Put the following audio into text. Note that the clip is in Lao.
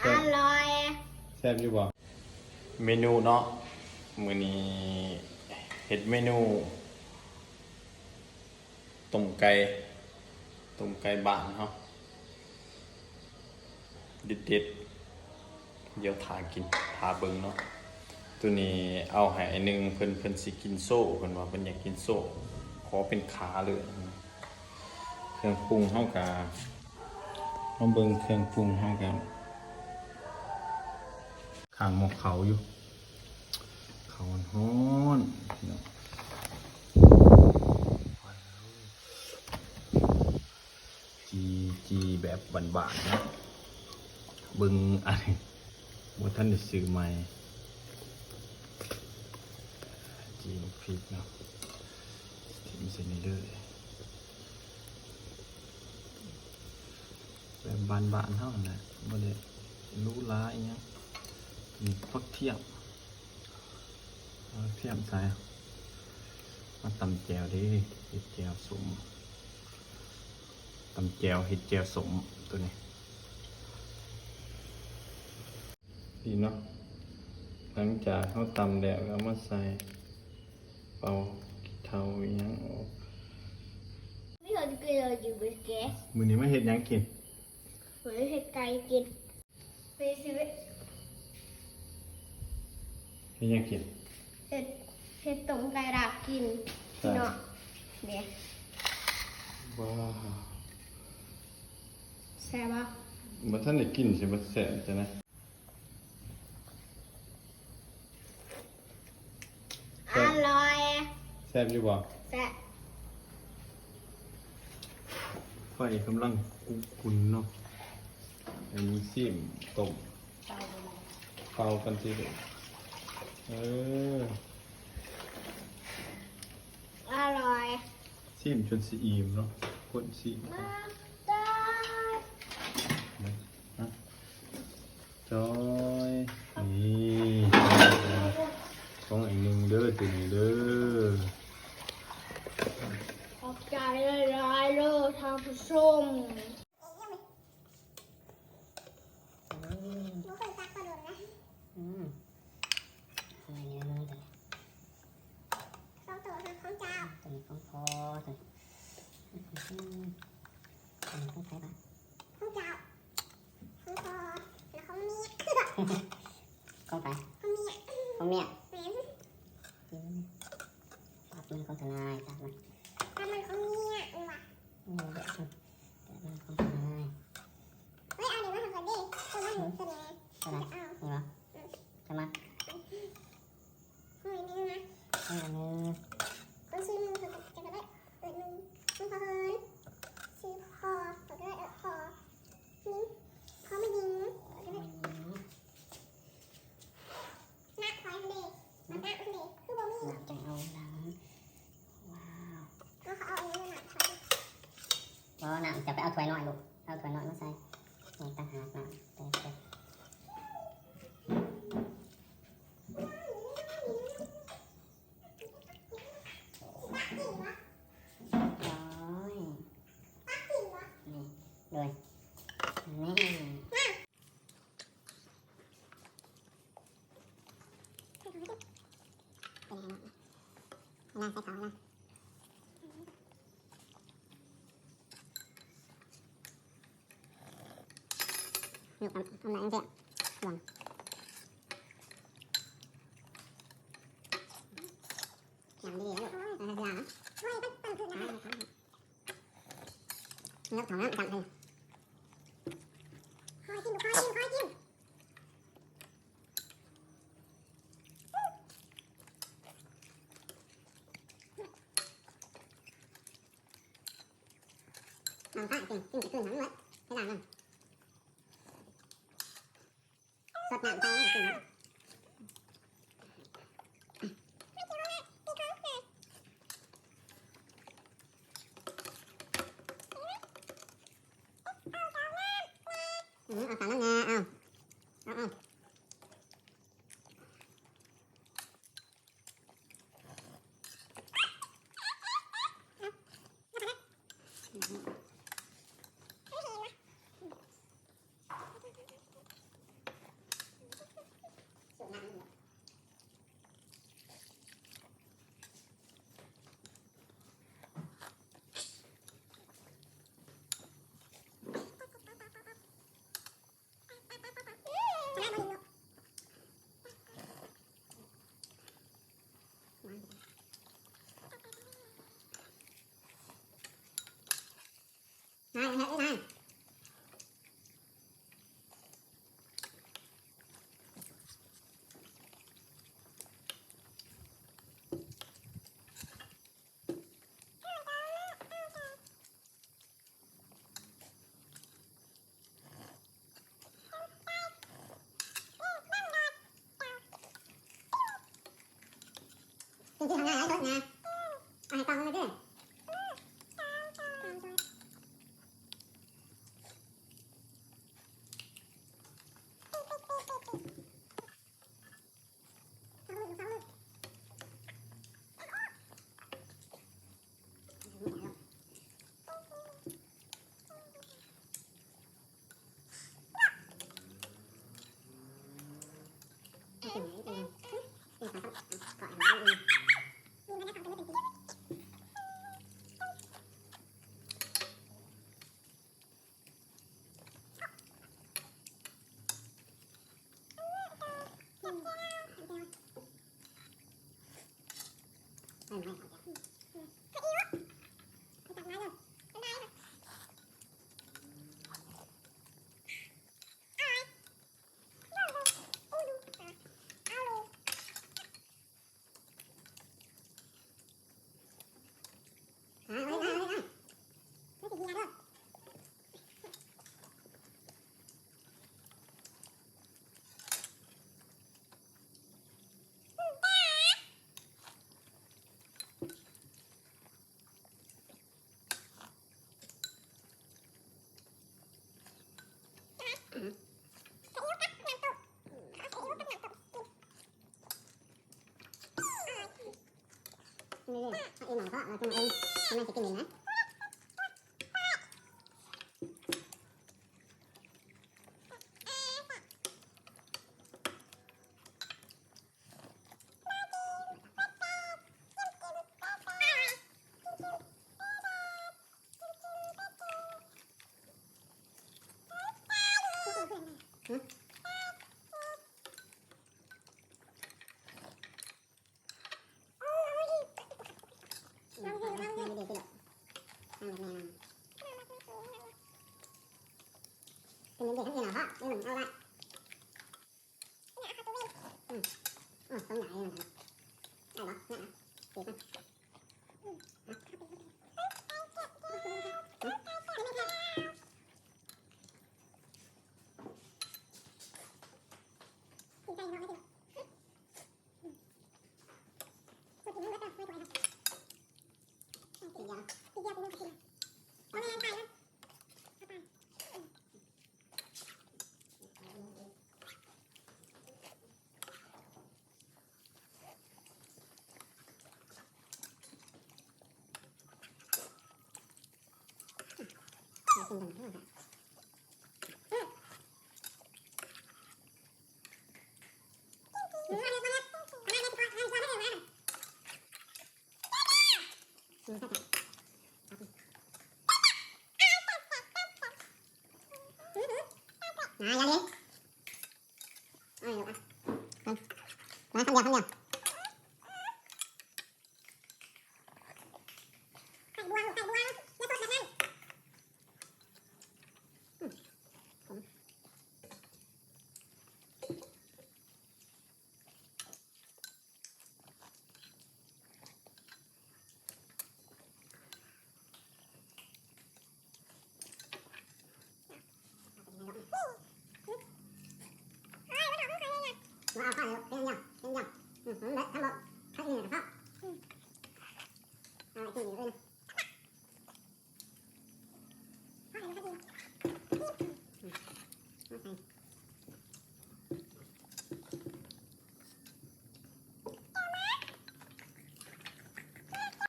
ອະລ່ອຍ ແຊບຢູ່ບໍ່? ເມນູເນາະ ມື້ນີ້ເຮັດເມນູ ຕົ້ມໄກ່ ຕົ້ມໄກ່ບ້ານເຮົາ ເດັດໆ ດຽວຖ້າກິນ ຖ້າເບິ່ງເນາະ. ໂຕນີ້ເອົາໃຫ້ອ້າຍໜຶ່ງ ເພິ່ນ ເພິ່ນຊິກິນໂຊ ເພິ່ນວ່າເພິ່ນຢາກກິນໂຊ ຂໍເປັນຂາເລີຍ. ເຄື່ອງປຸງເຮົາກະ ມາເບິ່ງເຄື່ອງປຸງເຮົາກະ ຂ້າງໝໍ້ເຂົ້າຢູ່ ເຂົ້າຮ້ອນໆ ພີ່ນ້ອງ. ຈີ່ ຈີ່ແບບບ້ານໆ ເນາະ ເບິ່ງອັນນີ້ ບໍ່ທັນໄດ້ຊື້ໃໝ່ ຈີ່ບັກພິກເນາະ ຖິ້ມໃສ່ນີ້ເລີຍ ແບບບ້ານໆ ເຮົາຫັ້ນແຫຼະ ບໍ່ໄດ້ຫຼູຫຼາອີ່ຫຍັງ. ນີ້ຜັກທຽມ ເອົາທຽມໃສ່ ມາຕຳແຈ່ວເດ້ ເຮັດແຈ່ວສົ້ມ ຕຳແຈ່ວ ເຮັດແຈ່ວສົ້ມໂຕນີ້ ນີ້ເນາະ. ຫຼັງຈາກເຮົາຕຳແລ້ວ ກໍເອົາມາໃສ່ເປົ່າຂີ້ເຖົ້າອີ່ຫຍັງອອກ. ມື້ນີ້ມາເຮັດຫຍັງກິນ? ເຮັດໄກ່ກິນ. ເຮັດຫຍັງກິນ? ເຮັດ ເຮັດຕົ້ມໄກ່ລາບກິນ ພີ່ນ້ອງ ນີ້ ວ້າວ ແຊບບໍ່? ບໍ່ທັນໄດ້ກິນຊິວ່າແຊບຈັ່ງໃດ. ອະລ່ອຍ ແຊບຢູ່ບໍ່? ແຊບ. ໄຟກຳລັງຄຸກຂຸ້ນເນາະ ອັນນີ້ຊີມຕົ້ມ ເປົ່າກັນຊິເດີ. ເອີ ອະລ່ອຍ. ຊີມຈົນຊິອີ່ມເນາະ ຄົນຊີມ ມາ ຈອຍ ນີ້ ຂອງອີກໜຶ່ງເດີ ໂຕນີ້ເດີ. ຂອບໃຈຫຼາຍໆ ເດີທ່ານຜູ້ຊົມ. ອືມ ບໍ່ເຄີຍຕັກປາດົນນະ. ອືມ ອັນນີ້ເດີ ສອງໂຕຂອງເຈົ້າ ໂຕນີ້ຂອງພໍ່ ໂຕນີ້ ອືມ ອັນນີ້ຂອງໃຜບາດ? ຂອງເຈົ້າ ຂອງພໍ່ ແລ້ວຂອງເມຍ ຂອງໃຜ? ຂອງເມຍ ຂອງເມຍ ແມ່ນ. ອືມ ປາກມັນຂອງທະນາຍ ປາກມັນ ປາກມັນຂອງເມຍ ເອີ ວ່າ ອືມ ປາກມັນຂອງທະນາຍ. ເຮີ້ຍ ເອົານີ້ມາໃຫ້ຂ້ອຍເດ້ ເອົາມາໃຫ້ຂ້ອຍແດ່. ໂຕໃດ? ເອົາ ນີ້ບໍ? ອືມ ຈະມາ ເອົາອັນນີ້ມາ ເອົາອັນນີ້ ເອົາຊີ້ນໜຶ່ງ ເອົາຈັກກະໄດ້ ເອີ ໜຶ່ງ ໜຶ່ງພໍເຮີ້ຍ ຊີ້ນພໍ ເອົາກະໄດ້ ເອີ ພໍ ຍິງ ພໍແມ່ຍິງ ເອົາກະໄດ້. ໜ້າຄວາຍຫັ້ນເດ ມັນໜ້າຫັ້ນເດ ຄືບໍ່ມີ ນ້ຳຈັ່ງເອົາຫຼັງ. ວ້າວ ເອົາ ເອົາອັນນີ້ນ້ຳຄວາຍ ບໍ່ ນ້ຳ ເຈົ້າໄປເອົາຖ້ວຍນ້ອຍລູກ ເອົາຖ້ວຍນ້ອຍມາໃສ່ ນີ້ຕ່າງຫາກນ້ຳ ແຕ່ ແຕ່ ໂອ້ຍ ນີ້ ໂດຍ ນີ້. ເປັນໄງເນາະ ເວລາໃສ່ເຂົ້າເນາະ ຍົກອອກ ທຳໄດ້ຈັ່ງຊີ້ ຫວ່າງ ຫວ່າງດີໆ ເອີ ເວລາເນາະ ແລ້ວເຂົ້ານ້ຳຈັງໃຫ້ ຄ່ອຍກິນ ຄ່ອຍກິນ ຄ່ອຍກິນ. ເອົາ ຂ້າກິນ ກິນຈະຄືນຫຍັງເບິດ ເວລານັ້ນ ສົດນ້ຳໃສ່ກິນ. ອືມ ເອົາຕາມນັ້ນແນ່ ເອົາ ເອົາ ເອົາ. ອືມ. ນາຍ ເຮັດນາຍ. ກິນທີ່ທຳງານຫຼາຍສຸດນະ ເອົາໃຫ້ເປົ່າເລີຍເດີ. ນີ້ເດ້ ເອົາອີ່ໝໍ້ເພາະວ່າຈຸ່ມເອງ ມັນຊິກິນເອງນະ. ມາ ຢ່າຫຼິ້ນ ມາ ມາ ຄຳດຽວ ຄຳດຽວ. ບໍ່ເອົາເຂົ້າເລີຍ ເປັນຫຍັງ ເປັນຫຍັງ ອືມ ເບິດທັງໝົດ ທັງອີ່ນີ້ກໍເຂົ້າ ອືມ ເອົາໄວ້ກິນອີກເລີຍນະ.